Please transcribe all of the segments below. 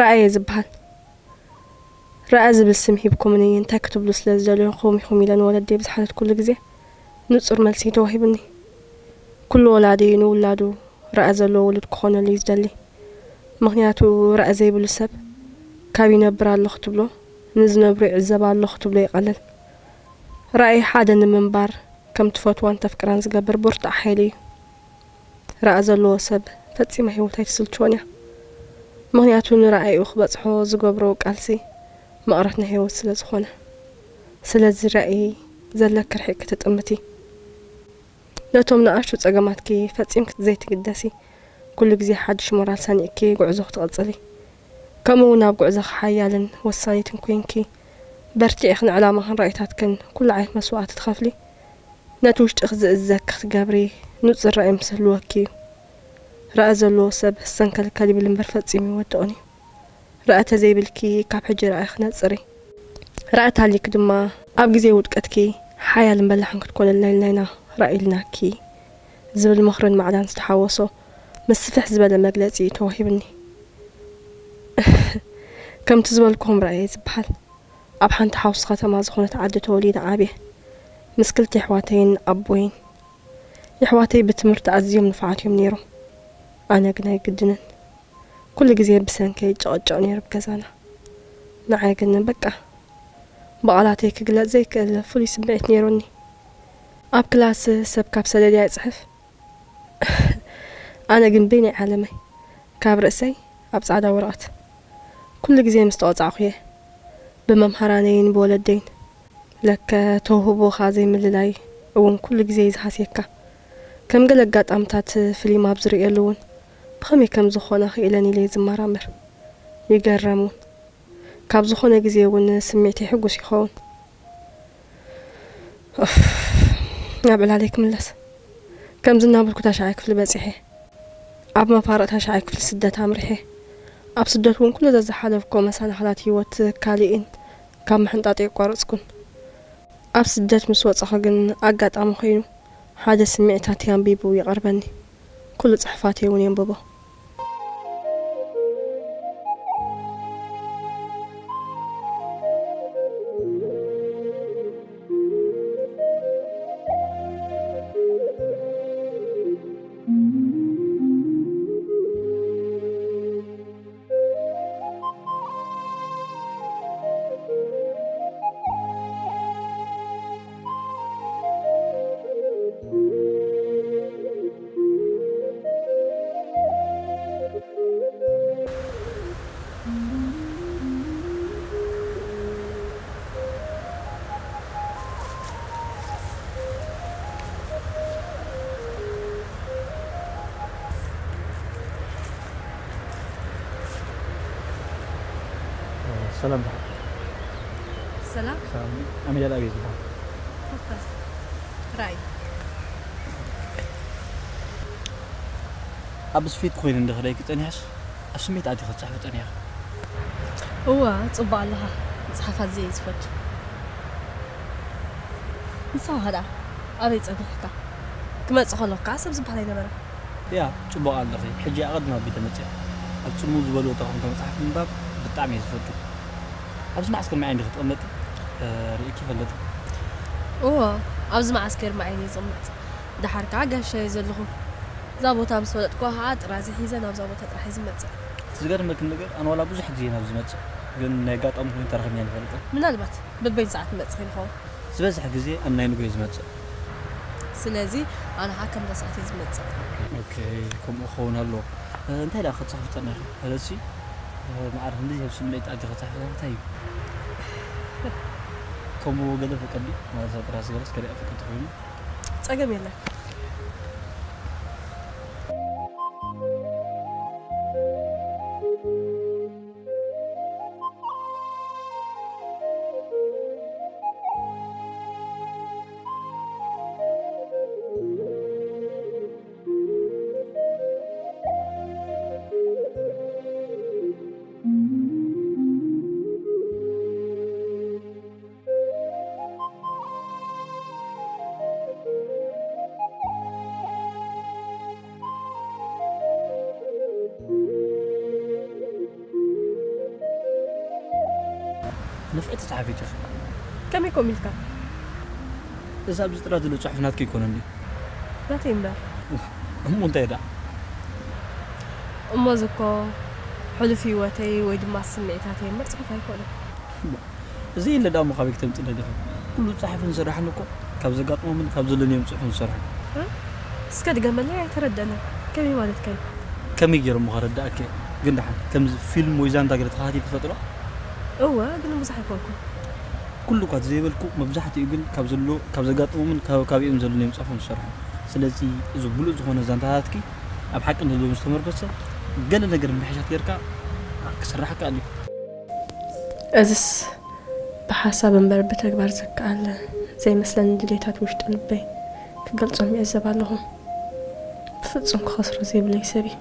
ራእየ ዝበሃል። ራእየ ዝብል ስም ሂብኩምኒ እንታይ ክትብሉ ስለ ዝደለኹም ኢኹም ኢለ ንወለደይ ብዝሓተትኩሉ ግዜ፣ ንጹር መልሲ ተዋሂቡኒ። ኩሉ ወላዲ ንውላዱ ራእየ ዘለዎ ውሉድ ክኾነሉ እዩ ዝደሊ። ምኽንያቱ ራእየ ዘይብሉ ሰብ ካብ ይነብር ኣለኹ ትብሎ፣ ንዝነብሩ ይዕዘብ ኣለኹ ትብሎ ይቐልል። ራእየ ሓደ ንምንባር ከም ትፈትዋን ተፍቅራን ዝገብር ብርቱዕ ሓይሊ እዩ። ራእየ ዘለዎ ሰብ ፈጺማ ህይወት ኣይትስልችዎን እያ። ምኽንያቱ ንራእዩ ክበጽሖ ዝገብሮ ቃልሲ መቐረት ናይ ህይወት ስለ ዝኾነ። ስለዚ ራእይ ዘለኪ ርሒቕ ክትጥምቲ። ነቶም ንኣሽቱ ጸገማትኪ ፈጺምኪ ዘይትግደሲ። ኩሉ ግዜ ሓድሽ ሞራል ሰኒዕኪ ጉዕዞ ክትቕጽሊ። ከምኡ እውን ኣብ ጉዕዞኺ ሓያልን ወሳኒትን ኮይንኪ በርቲዕኽን ዕላማኽን ራእይታትክን ኩሉ ዓይነት መስዋእቲ ትኸፍሊ። ነቲ ውሽጥኺ ዝእዘኪ ክትገብሪ ንጹር ራእይ ምስ ህልወኪ እዩ። ራእይ ዘለዎ ሰብ ሰንከልከል ይብል እምበር ፈጺሙ ይወድቕን እዩ። ራእይ ተዘይብልኪ ካብ ሕጂ ራእይኺ ነጽሪ። ራእይ ተሃልይኪ ድማ ኣብ ግዜ ውድቀትኪ ሓያልን በላሕን ክትኮንልና ኢልና ኢና ራእይ ኢልናኪ ዝብል ምኽርን ማዕዳን ዝተሓወሶ ምስ ስፍሕ ዝበለ መግለጺ እዩ ተዋሂብኒ። ከምቲ ዝበልኩኹም ራእየ ዝበሃል ኣብ ሓንቲ ሓውሲ ከተማ ዝኾነት ዓዲ ተወሊደ ዓብየ። ምስ ክልተ ኣሕዋተይን ኣቦይን። የሕዋተይ ብትምህርቲ ኣዝዮም ንፉዓት እዮም ነይሮም። ኣነ ግን ኣይግድንን። ኩሉ ግዜ ብሰንከይ ይጨቐጨቕ ነይሩ ብገዛና። ንዓይ ግን በቃ ብቓላተይ ክግለጽ ዘይክእል ፍሉይ ስምዒት ነይሩኒ። ኣብ ክላስ ሰብ ካብ ሰደድያ ይጽሕፍ። ኣነ ግን በይነይ ዓለመይ ካብ ርእሰይ ኣብ ጻዕዳ ወረቐት። ኩሉ ግዜ ምስ ተቐጻዕኹ እየ ብመምሃራነይን ብወለደይን። ለከ ተውህቦኻ ዘይምልላይ እውን ኩሉ ግዜ እዩ ዝሃስየካ። ከም ገለ ኣጋጣምታት ፊልም ኣብ ዝርእየሉ እውን ብኸመይ ከም ዝኾና ክኢለን ኢለ እየ ዝመራመር። ይገረም እውን። ካብ ዝኾነ ግዜ እውን ስምዒተይ ሕጉስ ይኸውን። ኡፍ፣ ናብ ዕላለይ ክምለስ። ከምዚ እናበልኩ ታሽዓይ ክፍሊ በጺሐ። ኣብ መፋርቕ ታሽዓይ ክፍሊ ስደት ኣምሪሐ። ኣብ ስደት እውን ኩሉ ዘዝሓለፍኮ መሰናኽላት ህይወት ካሊእን ካብ ምሕንጣጥ የቋረጽኩን። ኣብ ስደት ምስ ወጻኹ ግን ኣጋጣሚ ኮይኑ ሓደ ስምዒታተይ ኣንቢቡ ይቐርበኒ። ኩሉ ጽሑፋተይ እውን የንብቦ። ሰላም። ሰላም። ሰላም። ኣሚዳል ኣበይ ዝበሃል? ኮፈ። ራእይ። ኣብ ስፌት ኮይኑ እንድኽደይ ክጸኒሕስ ኣብ ስሜት ኣትዩ ክትጽሕፊ ጸኒሕኪ? እወ፣ ጽቡቕ ኣለኻ። ምጽሓፍ ኣዝየ እየ ዝፈቱ። ንስኻ ከ ደኣ ኣበይ ጸኒሕካ? ክመጽእ ከለኹ ከኣ ሰብ ዝበሃል ኣይነበረን። ያ፣ ጽቡቕ ኣለኺ። ሕጂ ኣቐድም ኣቢለ መጽየ። ኣብ ጽምው ዝበለ ቦታ ኮንካ መጽሓፍ ምንባብ ብጣዕሚ እየ ዝፈቱ። ኣብዚ መዓስከር መዓይ እንዲኺ ትቕመጢ? እ፣ ርእይኪ ይፈልጥ? እወ፣ ኣብዚ መዓስከር መዓይ እየ ዝቕመጥ። ደሓር ከኣ ጋሻ እየ ዘለኹ። እዛ ቦታ ምስ ፈለጥኩዋ ከኣ ጥራዚ ሒዘ ናብዛ ቦታ ጥራሕ እየ ዝመጽእ። እቲ ዝገርመኪ ነገር፣ ኣነ ዋላ ብዙሕ ግዜ ናብዚ ዝመጽእ፣ ግን ናይ ኣጋጣሚ ኮይኑ ተራኺብና ኣይንፈልጥን። ምናልባት በበይን ሰዓት ትመጽእ ይኸውን። ዝበዝሕ ግዜ ኣብ ናይ ንግሆ እየ ዝመጽእ። ስለዚ ኣነ ኸኣ ከምዛ ሰዓት እየ ዝመጽእ። ኦኬ፣ ከምኡ ክኸውን ኣለዎ። እ፣ እንታይ ደኣ ክትጽሕፊ ጸኒሕኪ? ገለሲ፣ እ፣ መዓር ክንዲ ኣብ ስምዒት ኣትዩ ክትጽሕፊ እንታይ እዩ? ከምኡ ገለ ፍቀዲ፣ ማለት ጥራስ ገለስ ከሊኣ ፍቅዲ ኮይኑ። ጸገም የለን። ንፍዕቲ ጸሓፊት ኢኺ። ከመይ ኮም ኢልካ? እዚ ኣብዚ ጥራ ዘሎ ጽሑፍ ናትኪ ኣይኮነን ድዩ? ናተይ እምበር። እሞ እንታይ ደኣ? እሞ እዚ እኮ ሕሉፍ ህይወተይ ወይ ድማ ስምዒታተይ እምበር ጽሑፍ ኣይኮነን። እዚ ኢለ ደኣ እሞ ካበይ ክተምጽእ ደሊኺ? ኩሉ ጸሓፍን ሰራሕን እኮ ካብ ዘጋጥሞምን ካብ ዘለንዮም ጽሑፍን ዝሰርሑ። እስከ ድገመለይ ኣይተረደንን። ከመይ ማለትካ እዩ? ከመይ ገይረ እሞ ከረዳእኪ? ግን ደሓን ከምዚ ፊልም ወይ ዛንታ ገለ ተኸታቲልኪ ትፈልጢ ዶ? እወ ግን ብዙሕ ኣይኮንኩን። ኩሉ እኳ ዘይበልኩ መብዛሕትኡ ግን ካብ ዘሎ ካብ ዘጋጥሞምን ካብ ካባቢኦም ዘለንዮም ጽሑፍን ዝሰርሑ። ስለዚ እዚ ብሉጽ ዝኾነ ዛንታታትኪ ኣብ ሓቂ ንህልዎም ዝተመርኮሰ ገለ ነገር ምሕሻት ጌርካ ክስራሕ ይከኣል እዩ። እዝስ ብሓሳብ እምበር ብተግባር ዝከኣል ዘይመስለኒ ድሌታት ውሽጢ ልበይ ክገልጾም ይዕዘብ ኣለኹ። ብፍጹም ክኸስሮ ዘይብለይ ሰብ እዩ።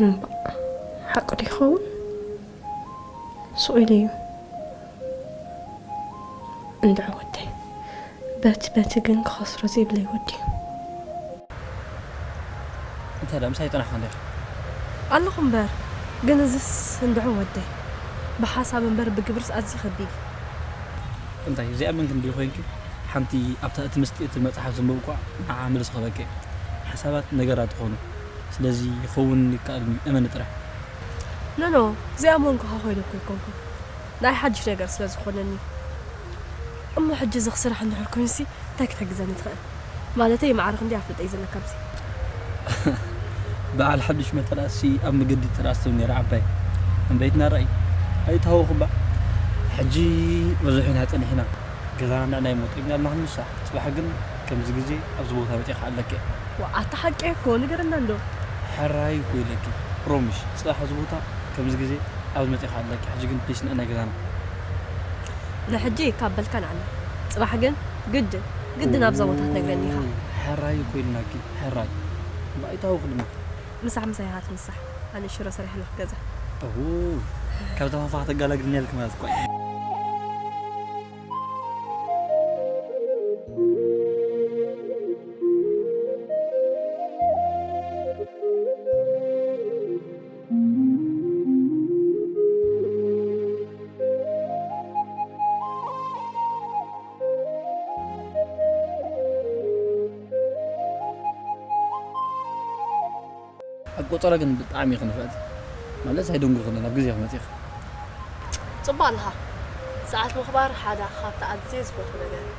እምባእ ሓቂ ዶ ይኸውን? ስቕ ኢሉ እዩ። እንድዒ ወደይ፣ በቲ በቲ ግን ክኸስሮ ዘይብለይ ወዲ እዩ። እንታይ ደኣ ምሳይ ጠናሕካ እንዲኻ? ኣለኹ እምበር፣ ግን እዝስ እንድዒ ወደይ፣ ብሓሳብ እምበር ብግብርስ ኣዝዩ ከቢድ እዩ። እንታይ እዚኣ መን ክንዲ ኮይንኪ? ሓንቲ ኣብታ እቲ ምስጢር እቲ መጽሓፍ ዘንበብኳ ንዓ መልሲ ክበኪ። ሓሳባት ነገራት ትኾኑ። ስለዚ ይኸውን ይከኣል እመኒ ጥራሕ። ኖ ኖ፣ እዚኣ መንኩኻ ኮይነ እኮ ኣይኮንኩን። ንኣይ ሓድሽ ነገር ስለ ዝኾነኒ። እሞ ሕጂ እዚ ክስራሕ እንድሕር ኮይኑሲ እንታይ ክተግዘኒ ትኽእል? ማለተይ ማዕረ ክንደይ ኣፍልጦ እዩ ዘለካ ኣብዚ? በዓል ሓድሽ መጠናሲ ኣብ መገዲ ተራእስቶም ነይረ ዓባይ። እምበይትና ራእይ ኣይተሃወኹ እባ። ሕጂ ብዙሕ ኢና ጸኒሕና። ገዛና ንዕና ይሞት ኢልና ኣለና ክንምሳሕ። ጽባሕ ግን ከምዚ ግዜ ኣብዚ ቦታ መጺኻ ኣለኪ። ዋእ ኣታ ሓቂ እኮ ንገረና እንዶ። ሕራይ እኮ ኢለኪ ፕሮሚስ። ጽባሕ ኣብዚ ቦታ ከምዚ ግዜ ኣብዚ መጺኻ ኣለኪ። ሕጂ ግን ፕሊስ ንዕና ገዛና። ንሕጂ ካብ በልካ ንዓና። ጽባሕ ግን ግድን ግድን ኣብዛ ቦታ ትነግረኒ ኢኻ። ሕራይ እኮ ኢልናኪ ሕራይ። እምባ ኣይተሃወኺ ድማ። ምሳሕ ምሳይ ኢኻ ትምሳሕ። ኣነ ሽሮ ሰሪሐ ኣለኹ ገዛ። እው ካብ ተፋፋ ከተጋላግልኒ ኢልኪ ማለት እኮ እዩ። ኣብ ቆጸራ ግን ብጣዕሚ ኢኺ ንፍዕቲ። ማለትስ ኣይደንጎኽንን፣ ኣብ ግዜኺ መጺኺ። ጽቡቕ ኣለኻ። ሰዓት ምኽባር ሓደ ካብቲ ኣዝየ ዝፈትዎ ነገር እዩ።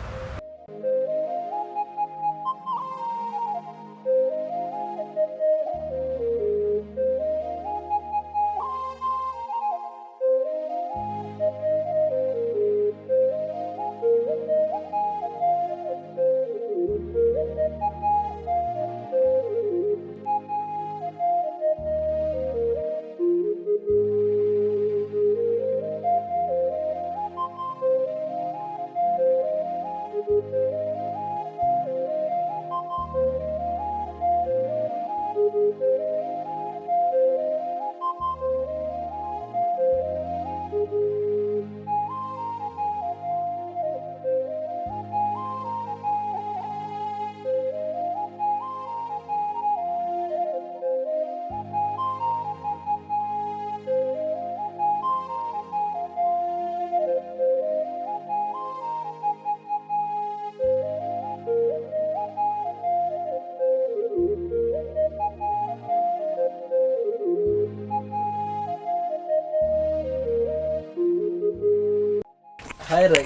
ሃይ ራይ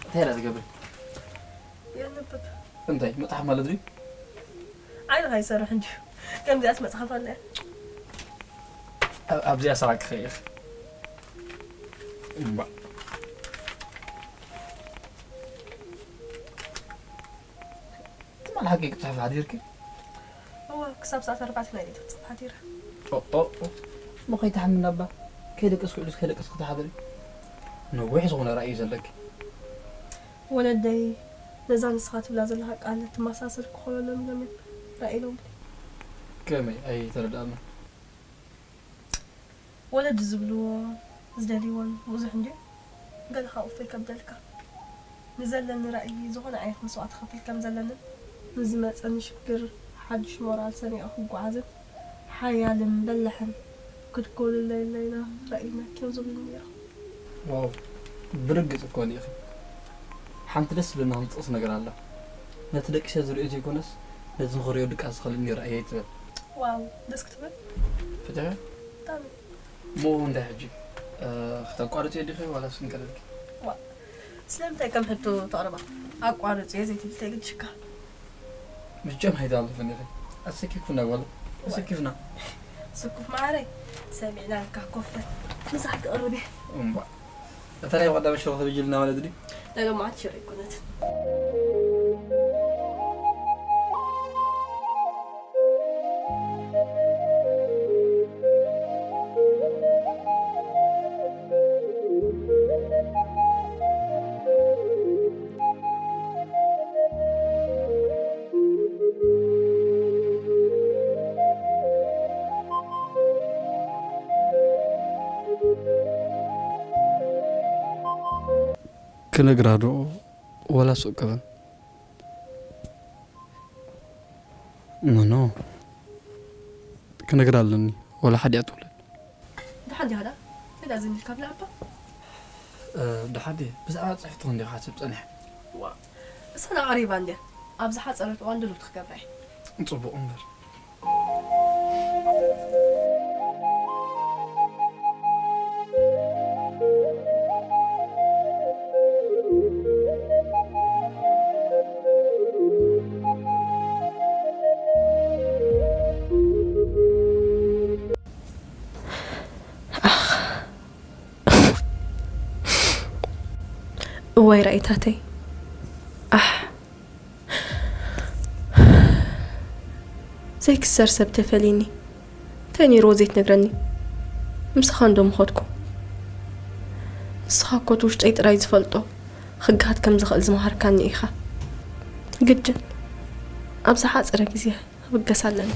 እንታይ ኢላ ትገብር? የንብብ እንታይ መጽሓፍ ማለት ድዩ? ዓይንኻ ይሰርሕ እንድዩ። ከምዚኣስ መጽሓፍ ኣለ። ኣብዚኣ ሰራቂ ኸይኽ እምባ ትማል ሓቂ ክትጽሕፍ ሓዲርኪ? እወ ክሳብ ሰዓት ኣርባዕተ ናይ ለይቲ ክጽሕፍ ሓዲረ። እሞ ከይትሓምና እባ ከይደቀስኩ ዕሉስ ከይደቀስኩ ተሓድሪ። ነዊሕ ዝኾነ ራእይ እዩ ዘለኪ። ወለደይ ነዛ ንስኻ ትብላ ዘለኻ ቃል ትመሳሰል ክኾነሎም ኢሎም እዮም ራእይ ኢሎምኒ። ከመይ ኣይተረድኣንን። ወለዲ ዝብልዎ ዝደልይዎን ብዙሕ እንድዩ። ገለ ካብኡ እፎይ ከብደልካ። ንዘለኒ ራእይ ዝኾነ ዓይነት መስዋእቲ ክኸፍል ከም ዘለንን ንዝመጸኒ ሽግር ሓድሽ ሞራል ሰኒቐ ክጓዓዝን ሓያልን በላሕን ክትኮንለይ ኢልና ራእይና ኬው ዝብሉኒ ነይሮም። ዋው፣ ብርግጽ እኮ ኒኺ። ሓንቲ ደስ ዝብለና ክምጥቕስ ነገር ኣላ። ነቲ ደቂሰ ዝርእዮ ዘይኮነስ፣ ነቲ ንኽርእዮ ድቃስ ዝኸልእኒ ራእየይ ትብል። ዋው፣ ደስ ክትብል። ፈቲሐ? ብጣዕሚ። እሞ እንታይ ሕጂ? እ፣ ክተቋርጽዮ ዲኺ ዋላስ ክንቀደልኪ? ዋ፣ ስለምንታይ ከም ሕቶ ተቕርባ? ኣቋርጽዮ ዘይትብል ተግድሽካ። መቸም ሃይዳ ኣለፈን ኢኺ። ኣሰኪፍና ጓል፣ ኣሰኪፍና። ስኩፍ ማዕረይ፣ ሰሚዕናልካ ኮፈ። ምሳሕ ክቕርብ እየ። እምባ። እታ ናይ ቀዳመ ሽሮ ክትብጅልና ማለት ድዩ? ለሎማዓት ሽሮ ኣይኮነትን። ክነግራ ዶ ወላ ሱቅ ቀበን? ኖ፣ ኖ። ክነግራ ኣለኒ። ወላ ሓዲኣ ትውለድ። ደሓን ዲኻ ደኣ? እንታይ ደኣ ዘሚልካ ብዛዕባ? እ፣ ደሓን ድየ? ብዛዕባ ጽሕፍቲ ክንዲ ክሓስብ ጸኒሐ። ዋ፣ እሳና ቀሪባ እንድያ። ኣብ ዝሓጸረት እዋን ድልውቲ ክገብራ እየ። ጽቡቕ እምበር። ኣኽ። እዋይ ራኢታተይ። ኣሕ። ዘይክሰር ሰብ ተፈልዩኒ። እንታይ ነይርዎ ዘይትነግረኒ? ምሳኻ እንዶ ምኸድኩ። ንስኻ እኮ እቲ ውሽጠይ ጥራይ ዝፈልጦ ክግሃድ ከም ዝኽእል ዝመሃርካኒ ኢኻ። ግድን ኣብ ዝሓጸረ ግዜ ክብገስ ኣለኒ።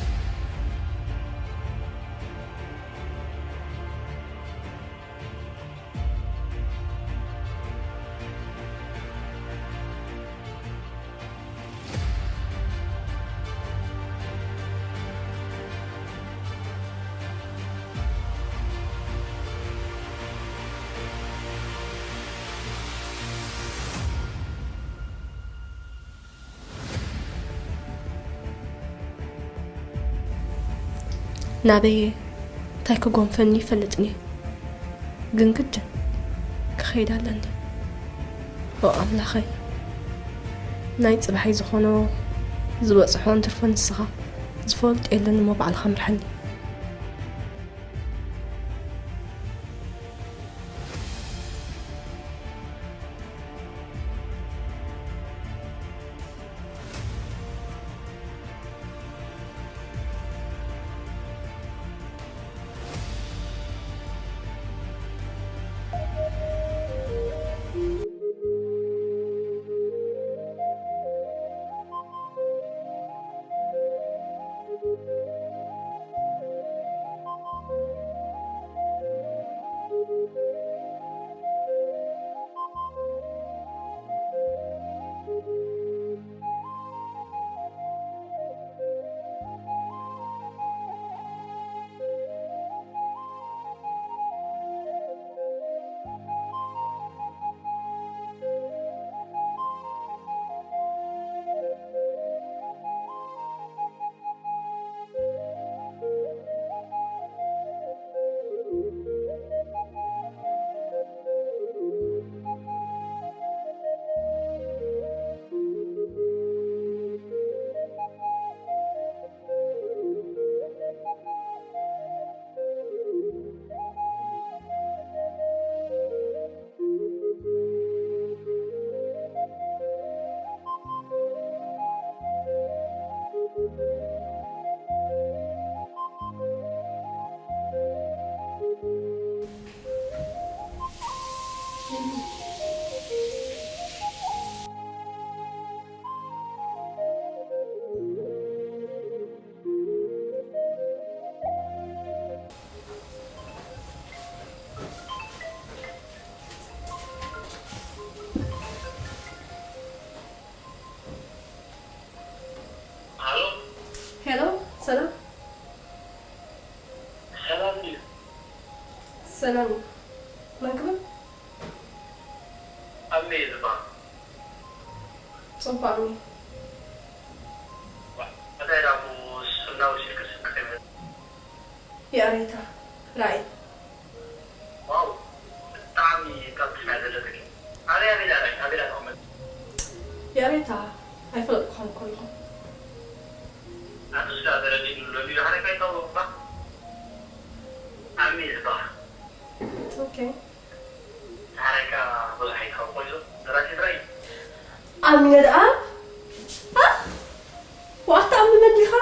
ናበየ እንታይ ክጎንፈኒ ይፈልጥን እየ፣ ግን ግድን ክኸይድ ኣለኒ። ኦ ኣምላኸይ፣ ናይ ጽባሐይ ዝኾኖ ዝበጽሖ እንትርፎ ንስኻ፣ ዝፈልጦ የለን እሞ ባዕልኻ ምርሐኒ። ሃሎ። ሄሎ፣ ሰላም። ሰላም እዩ። ሰላም እዩ። መን ክብል? ከመይ እዩ ዝበሃል? ጽቡቕ እኒ። ዋ፣ እንታይ ደኣ እሞ ሱና ወሲድክስ ከመይ? ይቕሬታ፣ ራእይ። ዋው፣ ብጣዕሚ ካብ ትስምዒ ዘለኪ። ኣበይ፣ ኣበይ ደኣ ራእይ? ኣበይ ደኣ ተቐመጥ? ይቕሬታ፣ ኣይፈለጥኩኻን እኮ ኣለኹ። ኣቱስ ደኣ ተረዲእኒ ሎሚ ዶ ሓረካ ይታወቕባ? ዓሚ ዝበሃል። ኦኬ። ሓረካ ብዙሕ ኣይትሃው ኮይኑ ደራሲ ጥራይ። ኣሚነ ደኣ? ኣ? ዋታ ኣሚ መን ዲኻ?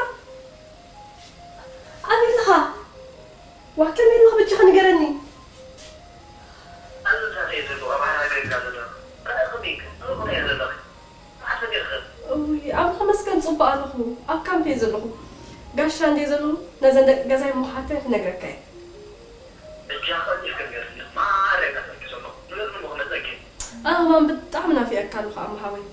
ኣበይ ኣለኻ? ዋ ከመይ ኣለኻ በጃኻ ንገረኒ። ኣዚ እንታይ እዩ ዘሎ? ኣብ ሓራ ገዛ ዘሎ። ራእኽኒ፣ ሩቕ እየ ዘለኺ። መዓት መጺእኺ? እውይ፣ ኣምላኽ መስገን ጽቡቕ ኣለኹ። ኣብ ካምፕ እየ ዘለኹ። ጋሻ እንድየ ዘለኹ፣ ነዘን ደቂ ገዛይ እሞ ክሓተን ክነግረካ እየ። በጃኺ ቀልጢፍኪ ንገርኒ። ማዕረ እየ ካሰርኪ ዘለኹ። ንገርኒ እሞ ክመጸኪ። ኣነ ከማን ብጣዕሚ ናፊቐካ ኣለኹ ኣሞ ሓወይ።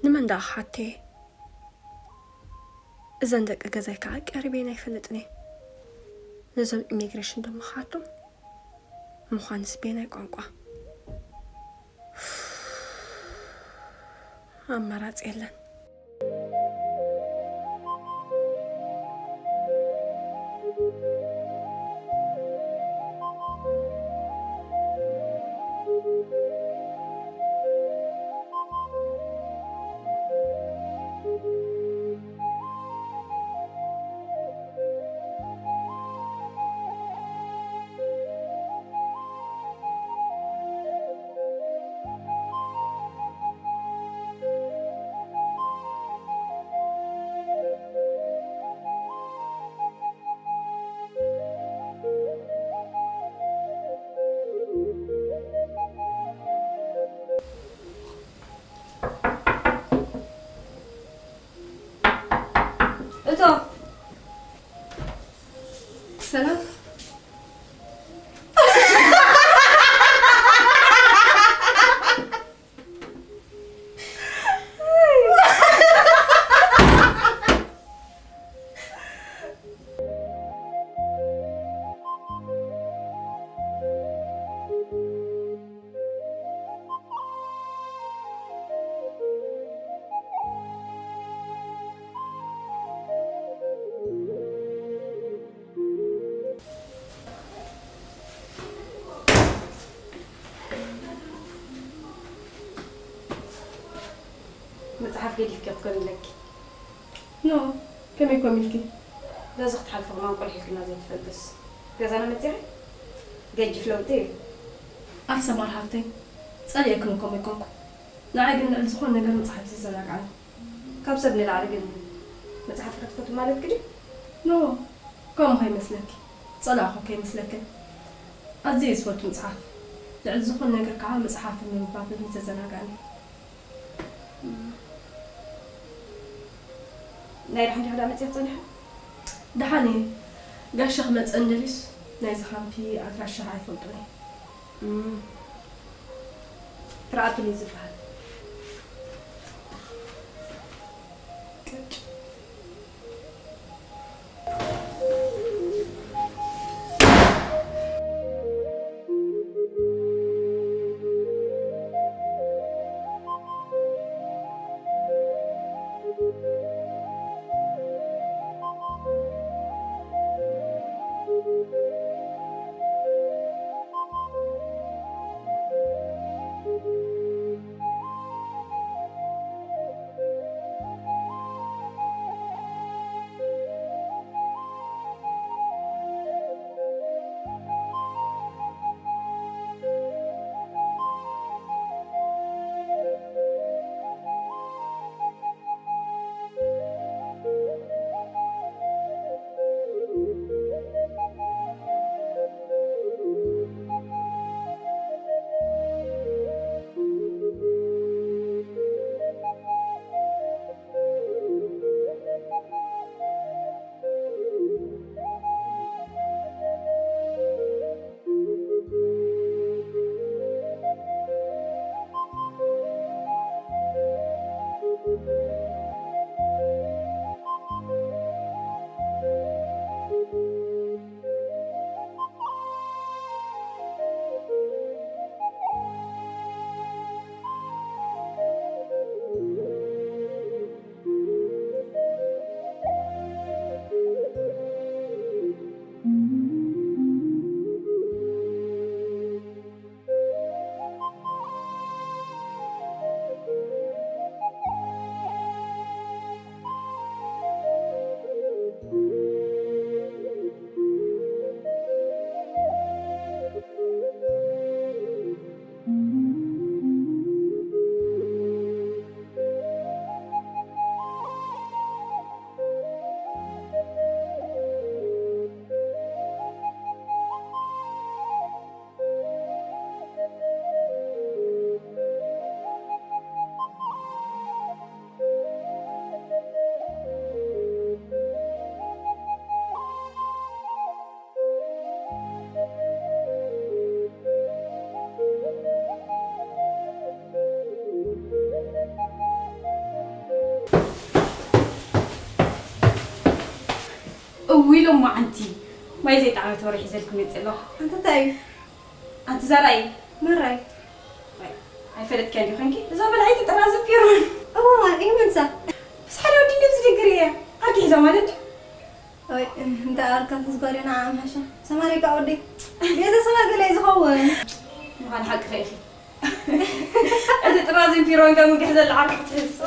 ንመን ደኣ ክሓተየ? እዘን ደቂ ገዛይ ከዓ ቀሪበን ኣይፈልጥን እየ። ነዞም ኢሚግሬሽን ድማ ክሓቶም ምዃንስ ቤናይ ቋንቋ። ኣማራፂ የለን። እቶ ሰላም። መጽሓፍ ገዲፍኪ ክትኮኒ ኣለኪ። ኖ፣ ከመይ ኮን ኢልኪ? በዚ ክትሓልፊ ከማን ቆልሕ ኢልክና ዘይትፈልጥስ። ገዛና መጺኺ? ገጅፍ ለውጢ እዩ። ኣሰማር ሃፍተይ፣ ጸሊኤክን እኮ ኣይኮንኩ። ንዓይ ግን ልዕሊ ዝኾነ ነገር መጽሓፍ እዩ ዘዘናግዓኒ። ካብ ሰብ ንላዕሊ ግን መጽሓፍ ክትፈቱ ማለት ግዲ? ኖ፣ ከምኡ ከይመስለኪ። ጸላእኹ ከይመስለክን። ኣዝየ ዝፈቱ መጽሓፍ። ልዕሊ ዝኾነ ነገር ከዓ መጽሓፍን ምንባብን እዩ ዘዘናግዓኒ። ናይ ደሓን ዲኻ ደኣ መጺኻ ጸኒኻ? ደሓን እየ። ጋሻ ክመጸ እንደልዩስ ናይዚ ካምፒ ኣድራሻ ኣይፈልጦን እየ። እም። ትርኣቱኒ ዝበሃል። ቅጭ። እሞ ኣንቲ ማይ ዘይጣዕመት ወርሒ ዘልኩም ይጽሎ። ኣንቲ እንታይ እዩ? ኣንቲ ዘራይ። መራይ። ኣይ፣ ኣይፈለጥክያን ዲኹንኪ? እዛ በላዒቲ ጥራዝ ፒሮን። እዋ፣ እዩ መንሳ። ምስ ሓደ ወዲ ልብ ዝድግር እየ። ዓርኪ ሒዛ ማለት ድዩ? ወይ፣ እንተ ኣርካ ትዝጓሪ ንዓ ምሓሻ። ሰማሪ ካ ወዲ። ቤተሰባ ገለ እዩ ዝኸውን። ምዃን ሓቂ ኸኢኺ። እቲ ጥራዝን ፒሮን ከም ምግሕ ዘለ ዓርኪ ትሕዝ።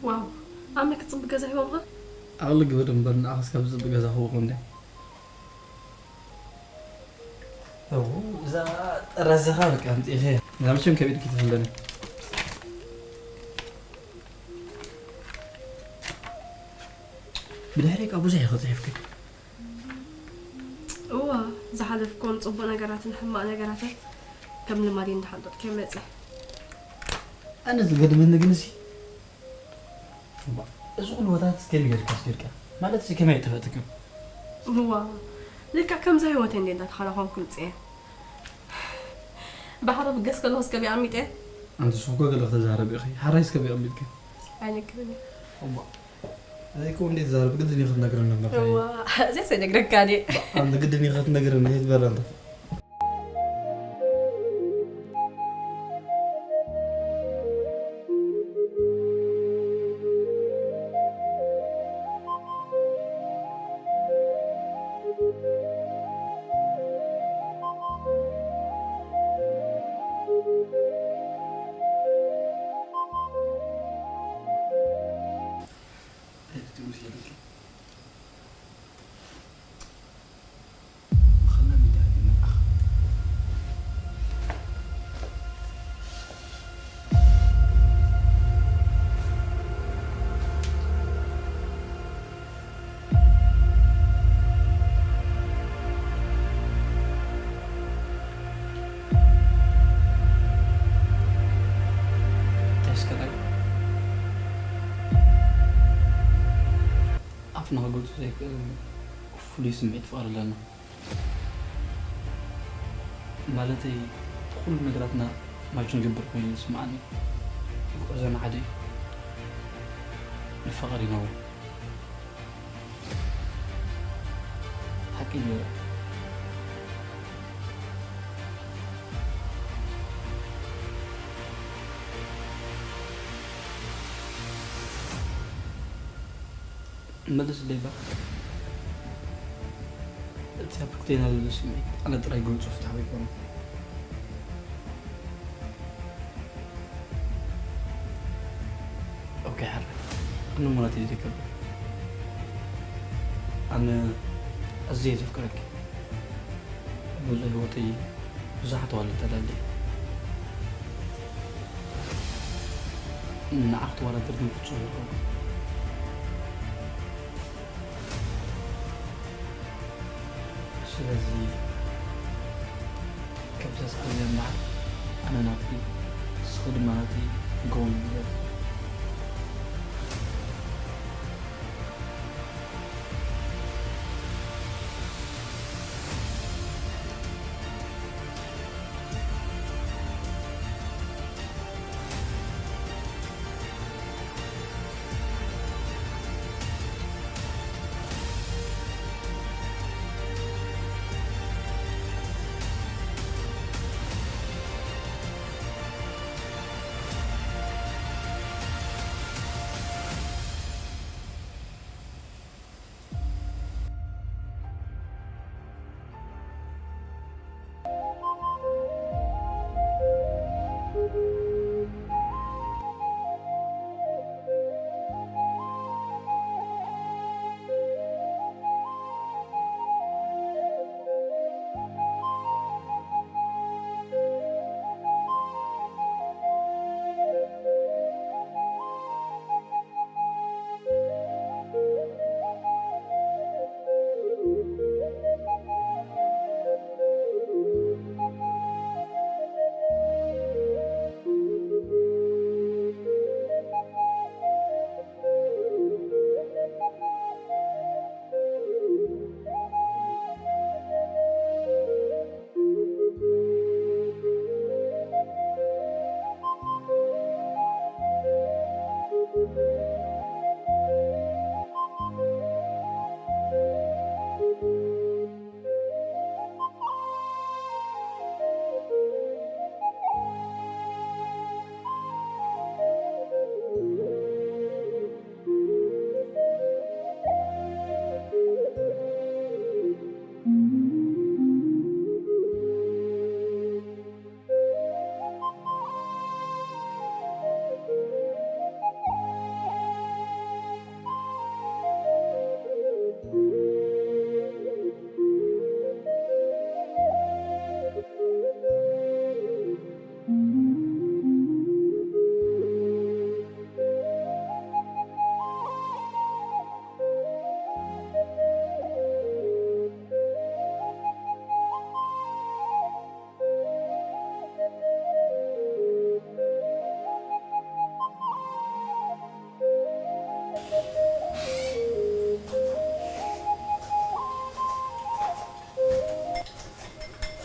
ዋው፣ ኣነ ክጽብቅ ገዛ ሂቦምኻ? ኣቕሊ ግበር እምበር፣ ንዓኻስ ካብ ዝጽብቅ ገዛ ክህቦ እንዴ? እው፣ እዛ ጠራዚኻ በቃ ኣምጺእኺ። እዛ መቸም ከቢድ ክትፍለኒ። ብድሕሪካ ብዙሕ ኢኻ ጽሒፍኪ። እዋ፣ ዝሓለፍኮም ጽቡቕ ነገራትን ሕማቕ ነገራትን ከም ልማደይ እንዳሓንጠጥኩ እየ መጺአ። ኣነ ዝገርመኒ ግን እዚ፣ እባ፣ እዚ ኩሉ ቦታታት ከመይ ጌርካ ስጊርካ? ማለት እዚ ከመይ ኣይጠፈእትክን? እዋ፣ ልክዕ ከምዛ ህይወተይ እንዴ እንዳተኸናኸንኩ ምጽአ። ባሕሪ ብገስ ከለኹስ ከቢኣ ኣሚጠ። ኣንቲ ሱኮ ገለ ከተዛረቢ ኢኺ። ሓራይስ ከቢኣ ኣሚጥኪ። ኣይነግርን እየ። እባ፣ እዚ እኮ እንዴት ዛረብ ግድን እዩ ክትነግረኒ ነበር። እዋ፣ እዚያስ ኣይነግረካን እየ። ኣንቲ ግድን እዩ ክትነግረኒ፣ ይትበል ኣንተ። እንታይ እስከ ኣፍ ንኽገልጾ ዘይክእል ፍሉይ ስምዒት ፍቕሪ ኣለና። ማለተይ፣ እቲ ኩሉ ነገራትና ማች ንገብር ኮይኑ ይስምዓኒ። ጉዕዞና ሓደ እዩ። ንፋቐር ኢና እውን። ሓቂ እዩ። መልስለይ እባ። እቲ ኣብ ክልቴና ዘሎ ስምዒት ኣነ ጥራይ ክገልጾ ፍትሓዊ ኣይኮነን። ኦኬ፣ ሓራይ። ኣነ ማለት እዩ ዘይከብድ። ኣነ ኣዝየ ዘፍቅረኪ። ብዙሕ ህይወተይ ብዙሓት ኣዋልድ ተላልየ። ንዓኺ ተወዳደር ግን ፍጹም ኣይኮንኩን። ስለዚ ከምዛ ስኣልያ እምበኣር ኣነ ናትኪ፣ ንስኺ ድማ ናተይ ክኸውን ይግበር።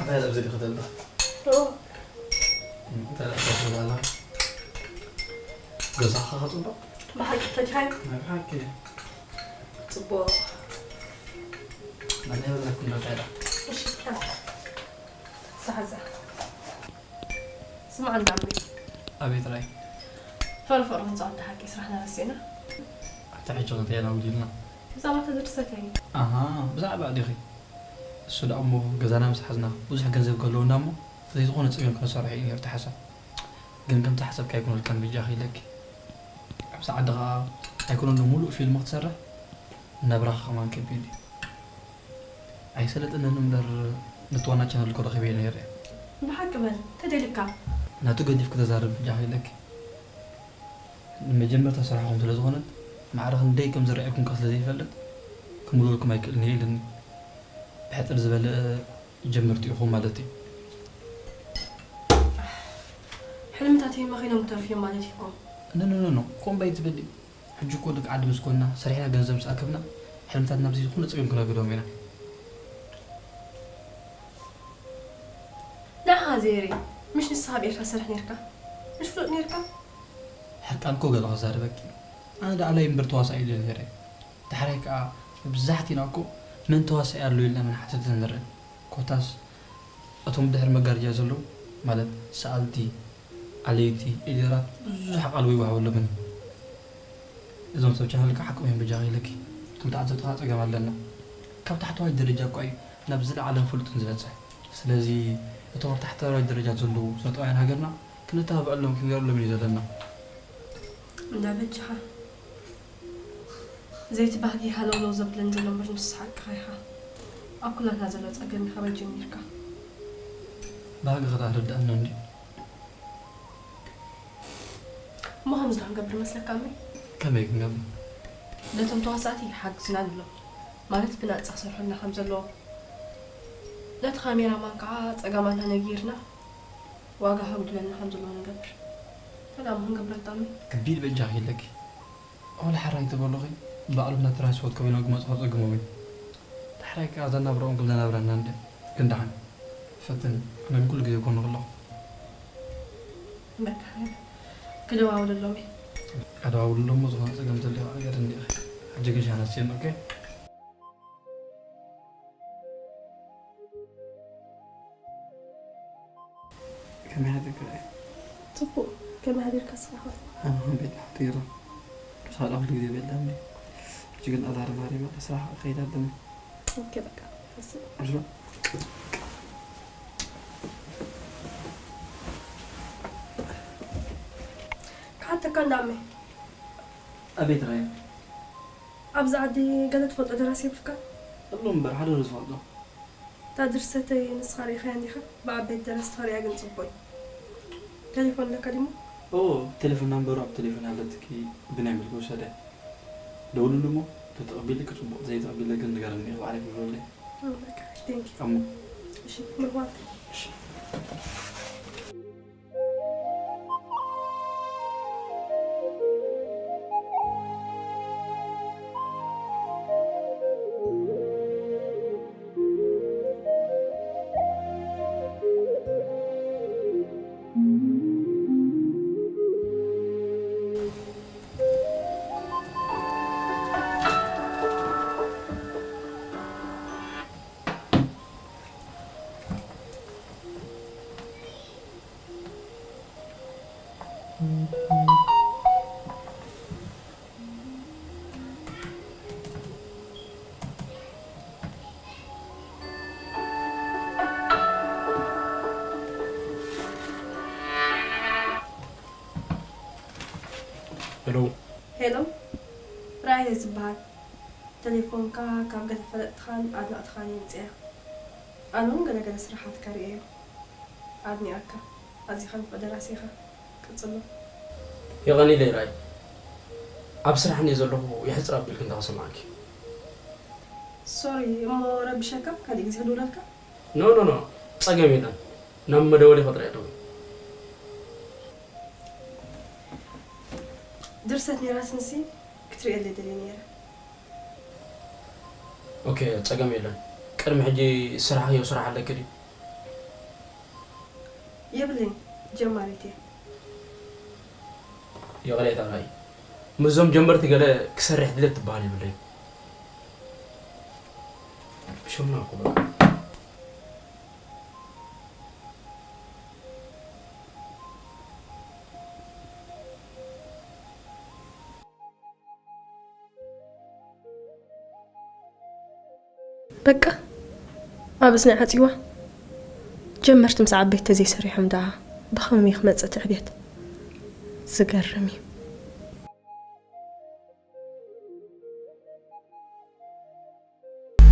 እንታይ ኣብዚ ዲኺ ዘለኺ? እንታይ ደኣ ትገብሪ ኣለኺ? ገዛኻ ከ ጽቡቕ? ብሓቂ ፈቲሓዮ? ናይ ብሓቂ። ጽቡቕ። መን የብለኩም ዶ እንታይ ደኣ? እሺ፣ ሓዛ። ስማዕ እንዳ ኣምሪ። ኣቤት ራይ። ፈርፈር ክንጻወት ሓቂ ስራሕና ረሲዕና። ኣታ ሕጂ ክንተየና ውዲልና። ብዛዕባ ተዘድሰት እየ። ኣሃ፣ ብዛዕባ ዲኺ? እሱ ደኣ እሞ ገዛና ምስ ሓዝና ብዙሕ ገንዘብ ክህልወና እሞ ዘይዝኾነ ጸገም ክንሰርሖ እዩ ነይሩ እቲ ሓሳብ። ግን ከምቲ ሓሳብኪ ኣይኮነልካን በጃኺ ኢለኪ። ኣብዚ ዓዲ ኸኣ ኣይኮነን ዶ ሙሉእ ፊልም ክትሰርሕ? ናብራኻ ከማን ከቢድ እዩ። ኣይሰለጠንን እምበር ነቲ ዋና ቻነል እኮ ረኺበዮ ነይረ። ብሓቂ በል፣ ተደሊካ። ናቱ ገዲፍኪ ተዛረቢ በጃኺ ኢለኪ። ንመጀመርታ ስራሕኹም ስለ ዝኾነት፣ ማዕረ ክንደይ ከም ዝረኣየኩም ከ ስለ ዘይፈልጥ፣ ክምልወልኩም ኣይክእልን እየ ኢልኒ። ብሕጽር ዝበለ ጀመርቲ ኢኹም ማለት እዩ። ሕልምታተይ መኺኖም ክተርፉ እዮም ማለት እዩ እኮ። ኖ፣ ኖ፣ ኖ፣ ኖ፣ ከምኡ ኣይትበሊ። ሕጂ እኮ ደቂ ዓዲ ምስ ኮንና፣ ሰሪሕና ገንዘብ ምስ ኣከብና፣ ሕልምታትና ብዘይ ዝኾነ ጸገም ክነግዶም ኢና። ንዓኻ ዘይርኢ፣ ምሽ ንስኻ ኣብ ኤርትራ ትሰርሕ ነይርካ? ምሽ ፍሉጥ ነይርካ? ሕርቃን እኮ ገለ ክዛረበኪ። ኣነ ደኣ ኣላይ እምበር ተዋሳኢ ኢለ ነይረ። ዳሕራይ ከኣ መብዛሕቲና እኮ መን ተዋሳኢ ኣሎ ኢልና ምንሓትት ንርኢ። ኮታስ እቶም ድሕሪ መጋረጃ ዘለዉ፣ ማለት ሰኣልቲ፣ ኣለይቲ፣ ኤዲተራት ብዙሕ ቃል ኣይወሃበሎምን እዩ። እዞም ሰብ ቻነል ከኣ ሓቆም እዮም በጃኺ ኢለኪ። ከም ተዓዘብቲ ከኣ ጸገም ኣለና። ካብ ታሕተዋይ ደረጃ እኳ እዩ ናብ ዝለዓለን ፍሉጥን ዝበጽሕ። ስለዚ እቶም ኣብ ታሕተዋይ ደረጃ ዘለዉ ስነጥበባውያን ሃገርና ክንተባብዐሎም ክንገረሎም እዩ ዘለና። እንዳ በጃኻ። ዘይቲ ባህጊ ሃለውለው ዘብለኒ ዘሎ እምበር ንስኻ ሓቅኻ ኢኻ። ኣብ ኩላትና ዘሎ ጸገም ኢኻ በይ ጀሚርካ። ባህጊ ኸኣ ርድኣኒ እንድዩ። እሞ ከምዚ ዶ ክንገብር መስለካ እመይ? ከመይ ክንገብር? ነቶም ተዋሳእቲ ሓግዝና ንብሎም። ማለት ብናጻ ክሰርሑልና ከም ዘለዎም። ነቲ ካሜራማን ከኣ ጸገማትና ነጊርና ዋጋ ከጉድለልና ከም ዘለዎ ንገብር። እንታይ ደኣ እሞ ክንገብረልካ እመይ? ከቢድ በጃኺ ኢለኪ። ኦላ ሕራይ ተበሉኺ፣ ባዕሎም ናብ ትራንስፖርት ከቢሎም ክመጹ ከጸግሞም እዩ። ዳሕራይ ከኣ እዛ ናብራኦም ክብላ ናብራና እንደ ግን ደሓን ፈትን፣ ኣነ ግን ኩሉ ግዜ ጎንኺ ኣለኹ። በቃ፣ ክደዋውለሎም እየ። ኣደዋውልሎም እሞ ዝኾነ ጸገም ተልዩ ነገር እንዲኺ። ሕጂ ግን ሻሂ ኣስትዮም፣ ኦኬ? ከመይ ሓዲርካ? ጽቡቕ። ከመይ ሓዲርካ ንስኻ ኸ? ኣነ ኸም ቤት ሓዲረ። ብስኻ ደኣ ኩሉ ግዜ ቤት ደኣ እንዴ? ሕጂ ግን ኣዛርባ ሃሪመ፣ ስራሕ ክኸይድ ኣለኒ። ኦኬ፣ በቃ። እሺ። እሺ። ሓተካ እንዳመ ኣቤት ራይ ኣብዚ ዓዲ ገለ ትፈልጦ ደራሲ የብልካ? ኣሎ እምበር ሓደ ዶ ዝፈልጦ እታ ድርሰተይ ንስኻ ርኢኻያ እንዲኻ? ብዓበይቲ ደረስቲ ኸርእያ ግን ጽቡቕ እዩ። ቴሌፎን ኣለካ ድሞ? ኦ ቴሌፎን ናምበሩ ኣብ ቴሌፎን ኣለትኪ ብናይ ምልኪ ውሰደ ደውሉሉ እሞ ተተቐቢሉ ክጽቡቕ ዘይተቐቢለ ግን ንገረኒ ባዕለይ ክብለለይ በቃ ቴንክ እሞ እሺ ምርዋት እሺ ሄሎ ሄሎ ራእየ ዝበሃል ተሌፎንካ ካብ ገለ ፈለጥትኻን ኣድነቕትኻን እየ ምፅያ ኣነ እውን ገለገለ ስራሓትካ ርእየዮ ኣድኒቐካ ኣዚኻ ንፉዕ ደራሲ ኢኻ ቀፅሎ የቐኒለይ ራእይ ኣብ ስራሕ እየ ዘለኹ የሕፅር ኣቢልክ እንተ ክሰምዓኪ ሶሪ እሞ ረብሸካ ካሊእ ግዜ ክድውለልካ ኖ ኖ ኖ ፀገም የለን ናብ መደወሊ ከጥርያ ደውል ድርሰት ኔራትንሲ ክትርእየለይ ደልየ ነይረ ኦኬ ፀገም የለን ቅድሚ ሕጂ ስራሕ የው ስራሕ ኣለክ ድዩ የብለይን ጀማሪት እየ ይቕሬታ ራእይ ምስዞም ጀመርቲ ገለ ክሰርሕ ድሌት ትበሃል የብለይን ብሸምና እኮ በቃ በቃ ኣብ እዝኒ ዓጺዋ ጀመርቲ ምስ ዓበይቲ ተዘይሰሪሖም ደኣ ብኸመይ ክመጽእ እቲ ዕብየት ዝገርም እዩ።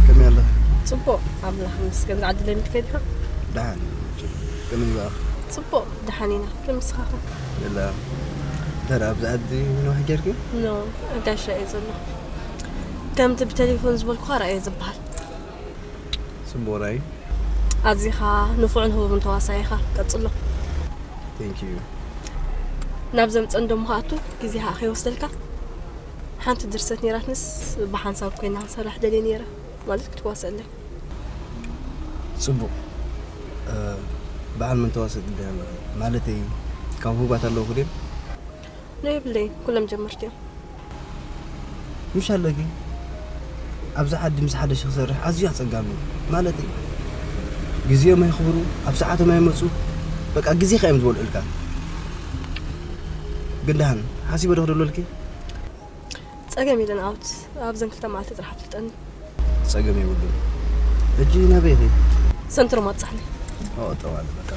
ከመይ ኣለኺ? ጽቡቕ ኣምላኽ ይመስገን ዝዓዲ ለሚድ ከይድካ ደሓን ከመይ በኣኺ? ጽቡቕ ደሓን ኢና ከመይ ንስኻኸ? የላ እንተ ደኣ ኣብዚ ዓዲ ምንዋሕ ጌርኪ? ኖ ጋሻ እየ ዘሎ ከምቲ ብቴሌፎን ዝበልኩኻ ራእየ ዝበሃል ጽቡቕ ራእይ ኣዚኻ ንፉዕን ህቡብን ተዋሳኢ ኢኻ ቀጽሎ thank you ናብ ዘምጸን ደሞ ክኣቱ ግዜ ከኣ ከይወስደልካ ሓንቲ ድርሰት ነይራትንስ ብሓንሳብ ኮይና ክንሰርሕ ደልየ ነይረ ማለት ክትዋስኣለይ ጽቡቕ በዓል መን ተዋስእ ትደሊ ኣለኺ ማለተይ ካብ ህቡባት ኣለውኺ ድዮም ኖ የብለይን ኩሎም ጀመርቲ እዮም ምሽ ኣለኪ ኣብዚ ዓዲ ምስ ሓደ ሺ ክሰርሕ ኣዝዩ ኣጸጋሚ እዩ ማለተይ ግዜኦም ኣይኽብሩ ኣብ ሰዓቶም ኣይመጹ በቃ ግዜኻ እዮም ዝበልዑልካ ግን ደሓን ሓሲበ ዶ ክደልወልኪ ጸገም የለን ኣውት ኣብዘን ክልተ መዓልቲ ጥራሕ ኣፍልጠኒ ጸገም የብሉን ሕጂ ናበይ ኢኺ ሰንትሮም ኣብጻሕኒ ኦ ጠዋል በቃ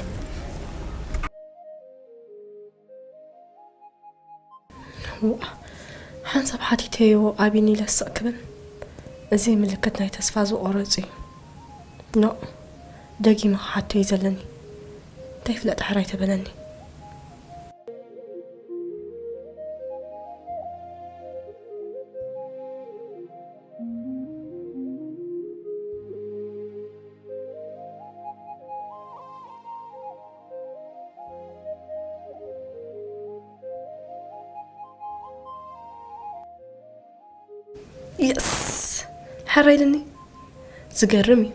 ዋእ ሓንሳብ ሓቲተዮ ኣቢኒ ኢለ ስቕ ክብል እዚ ምልክት ናይ ተስፋ ዝቖረጹ እዩ ኖእ ደጊመ ክሓቶ እዩ ዘለኒ እንታይ ፍለጥ ሕራይ ተበለኒ የስ ሕራይ ኢልኒ ዝገርም እዩ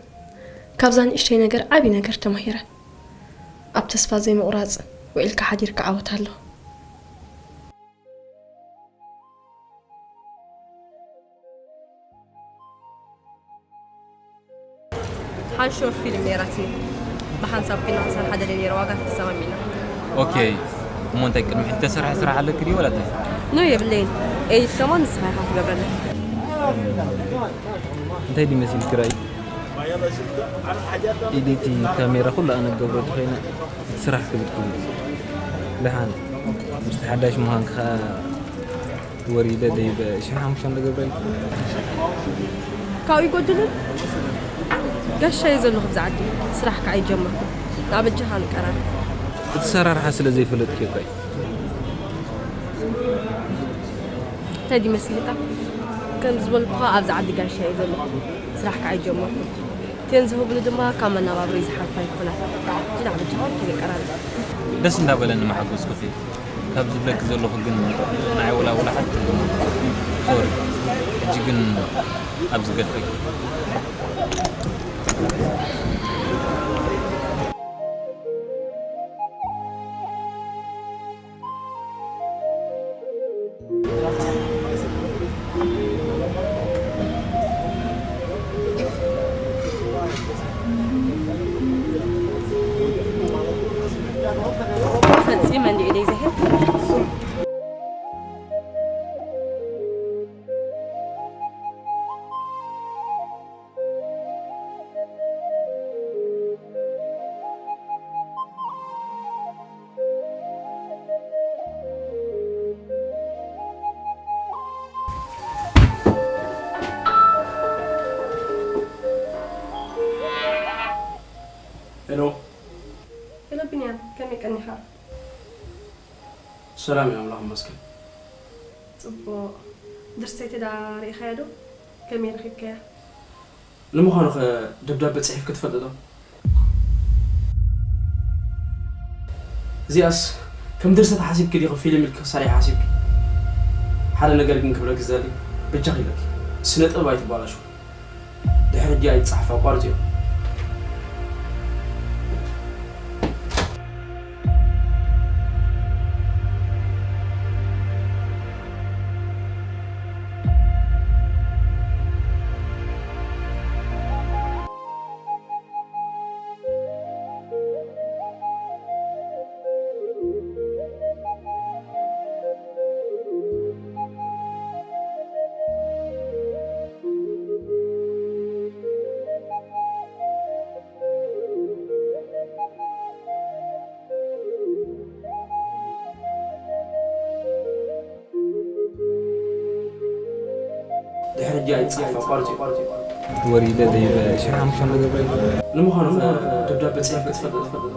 ካብዛ ንእሽተይ ነገር ዓብዪ ነገር ተማሂረ ኣብ ተስፋ ዘይምቑራፅ ውዒልካ ሓዲርካ ዓወት ኣሎ ሓንቲ ሾርት ፊልም ነይራትኒ ብሓንሳብ ኮይና ክንሰርሓ ደልየ ነይረ ዋጋ ተሰማሚዕና ኦኬ እሞ እንታይ ቅድሚ ሕጂ ተሰርሐ ስራሕ ኣለኪ ድዩ ወላ እንታይ ኖ የብለይን ኤዲት ከማን ንስኻ ኢኻ ክትገብረለይ እንታይ ድዩ መሲልኪ ራእይ ኤዲት ካሜራ ኩሉ ኣነ ክገብሮ ተኾይነ እቲ ስራሕ ክብል ክብል ደሓን ምስቲ ሓዳሽ ምዃንካ ወሪደ ደይበ ሽሕ ሓሙሽተ ዶ ገብረልኩ? ካብኡ ይጎድልን? ጋሻ እየ ዘለኹ ኣብዚ ዓዲ። ስራሕ ከዓ ኣይጀመርኩ። ንኣበጃኻ ንቀራረብ። እቲ ሰራርሓ ስለ ዘይፈለጥክዮ እኮ እዩ። እንታይ ድዩ መሲልካ? ከም ዝበልኩኻ ኣብዚ ዓዲ ጋሻ እየ ዘለኹ። ስራሕ ከዓ ኣይጀመርኩ። እተን ዝህቡኒ ድማ ካብ መነባብሮይ ዝሓልፋ ኣይኮናን። ሕጂ ንኣበጃኻ ንቀራረብ። ደስ እንዳበለኒ መሓጎስኩኺ። ካብ ዝብለኪ ዘለኹ ግን ንዓይ ወላ ወላ ሓንቲ ትርጉም። ሶሪ። ሕጂ ግን ኣብዚ ገድፈኪ። ፈጺመ እንዲየ ኢደይ ዘሄብ። ሄሎ። ሄሎ ቢንያም፣ ከመይ ቀኒኻ? ሰላም እዩ፣ ኣምላኽ ይመስገን። ጽቡቕ። ድርሰተይ ተዳ ርኢኻያ ዶ? ከመይ ረኺብካያ? ንምዃኑ ኸ ደብዳበ ጽሒፍኪ ትፈልጢ ዶ? እዚኣስ ከም ድርሰት ሓሲብኪ ዲኺ ፊልም ኢልኪ ክትሰርሒ ሓሲብኪ? ሓደ ነገር ግን ክብለኪ ዝደሊ፣ በጃኺ ኢለኪ፣ ስነ ጥበብ ኣይትባላሽው። ድሕሪ ሕጂ ኣይትጻሕፊ፣ ኣቋርጽዮ። ድሕሪ ሕጂ ኣይትጻሓፍ፣ ኣቋርጽ፣ ኣቋርጽ። ወሪደ ደይበ ሽሕ ሓሙሽተ ነገር በይኑ። ንምዃኑ ኸ ደብዳበ ጽሒፍኪ ትፈልጢ ዶ?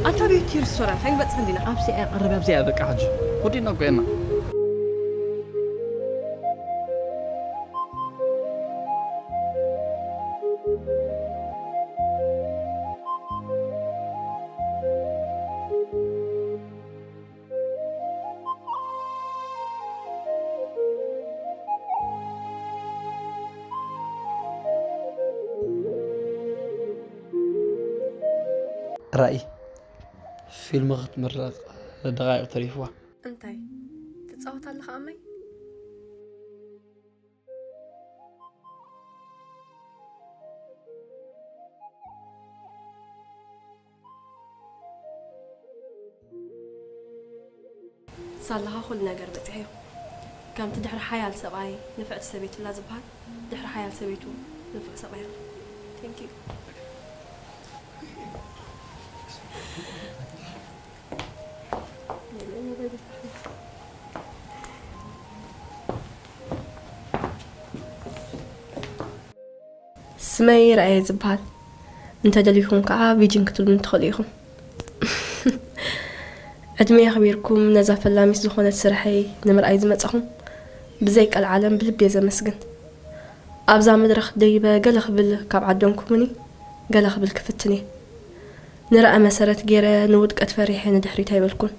ኣታ ቤቲ ሬስቶራንት ኣይንበጽሕን ዲና? ኣብዚ ኣይቐርብ፣ ኣብዚ እያ በቃ ሕጂ። ወዲና እኮ ኢና። ራኢ ፊልም ክትምረቕ ደቓይቕ ተሪፍዋ። እንታይ ትጻወት ኣለኻ ኣመይ? ሳላኻ ኩሉ ነገር በፂሐዮ። ከምቲ ድሕሪ ሓያል ሰብኣይ ንፍዕቲ ሰበይቲ ኣላ ዝበሃል፣ ድሕሪ ሓያል ሰበይቱ ንፉዕ ሰብኣይ ኣሎ። Thank you። ስመይ ራእየ ዝበሃል። እንተደሊኹም ከዓ ቪጅን ክትብሉኒ ትኽእሉ ኢኹም። ዕድመ የኽቢርኩም ነዛ ፈላሚት ዝኾነት ስርሐይ ንምርኣይ ዝመጻኹም ብዘይ ቀልዓለም ብልቢ እየ ዘመስግን። ኣብዛ መድረኽ ደይበ ገለ ክብል ካብ ዓደምኩምኒ ገለ ክብል ክፍትን እየ። ንራእ መሰረት ገይረ ንውድቀት ፈሪሐ ንድሕሪት ኣይበልኩን።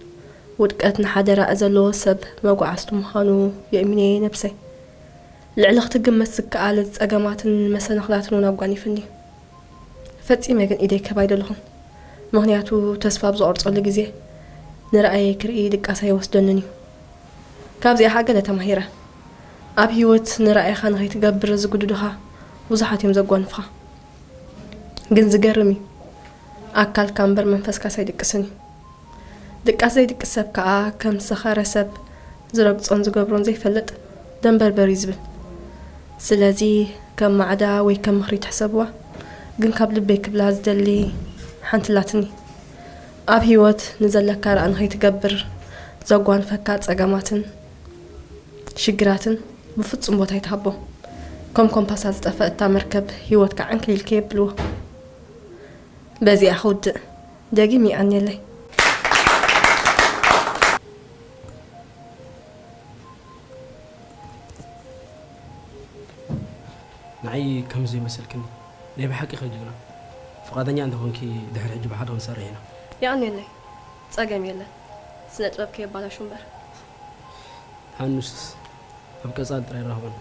ውድቀት ንሓደ ራእ ዘለዎ ሰብ መጓዓዝቲ ምዃኑ የእሚነ እየ ነብሰይ። ልዕሊ ክትግመት ዝከኣል ጸገማትን መሰናኽላትን እውን ኣጓኒፍኒ እዩ። ፈጺመ ግን ኢደይ ክህብ ኣይደለኹን። ምኽንያቱ ተስፋ ኣብ ዝቖርጸሉ ግዜ ንራእየይ ክርኢ ድቃስ ኣይወስደንን እዩ። ካብዚኣ ኸኣ ገለ ተማሂረ። ኣብ ህይወት ንራእይኻ ንኸይትገብር ዝግድዱኻ ብዙሓት እዮም ዘጓንፉኻ። ግን ዝገርም እዩ፣ ኣካልካ እምበር መንፈስካስ ኣይድቅስን እዩ። ድቃስ ዘይድቅስ ሰብ ከኣ ከም ዝሰኸረ ሰብ ዝረግጾን ዝገብሮን ዘይፈልጥ ደንበርበር እዩ ዝብል። ስለዚ ከም ማዕዳ ወይ ከም ምኽሪ ትሕሰብዋ፣ ግን ካብ ልበይ ክብላ ዝደሊ ሓንቲ ኣላትኒ። ኣብ ህይወት ንዘለካ ራእ ንኸይትገብር ዘጓንፈካ ጸገማትን ሽግራትን ብፍጹም ቦታ ኣይትሃቦ። ከም ኮምፓሳ ዝጠፈአታ መርከብ ህይወትካ ዕንክሊል ከየብልዎ። በዚኣ ክውድእ። ደጊም ይቐንየለይ። ንዓይ ከምዚ ይመስልክኒ ናይ ብሓቂ ከ ጅግና። ፍቓደኛ እንተኾንኪ ድሕሪ ሕጂ ብሓደ ክንሰርሕ ኢና። የቐንየለይ። ጸገም የለን። ስነ ጥበብ ከየባላሹ እምበር። ሃኑስስ ኣብ ቀጻሊ ጥራይ ንራኸበና።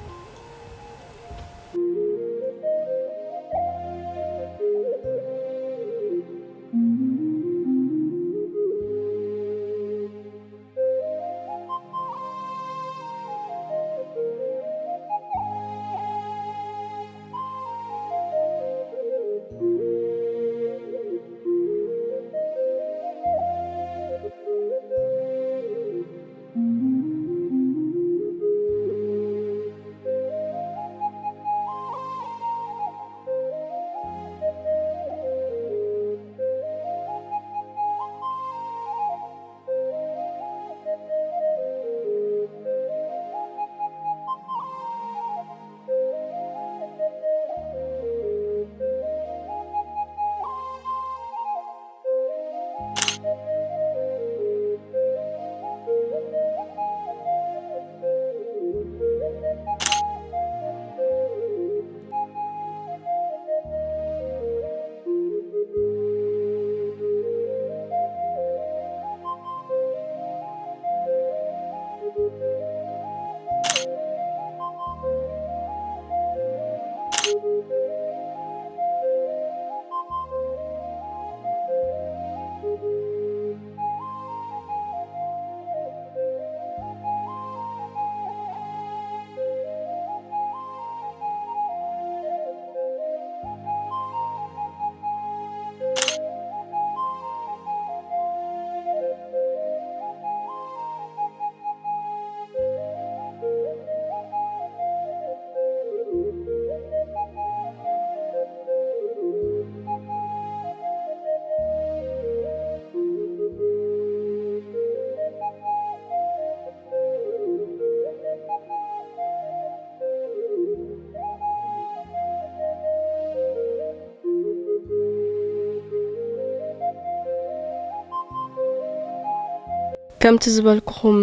ከምቲ ዝበልኩኹም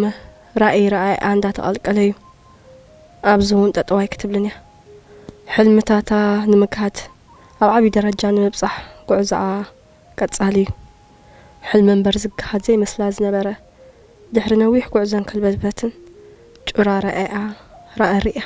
ራእይ ረኣይኣ እንዳተቐልቀለ እዩ። ኣብዚ እውን ጠጠው ኣይክትብልን እያ። ሕልምታታ ንምግሃድ ኣብ ዓብዪ ደረጃ ንምብጻሕ ጉዕዞኣ ቀጻሊ እዩ። ሕልሚ እምበር ዝገሃድ ዘይመስላ ዝነበረ ድሕሪ ነዊሕ ጉዕዞን ከልበትበትን ጩራ ረኣይኣ ረኣ ርእያ።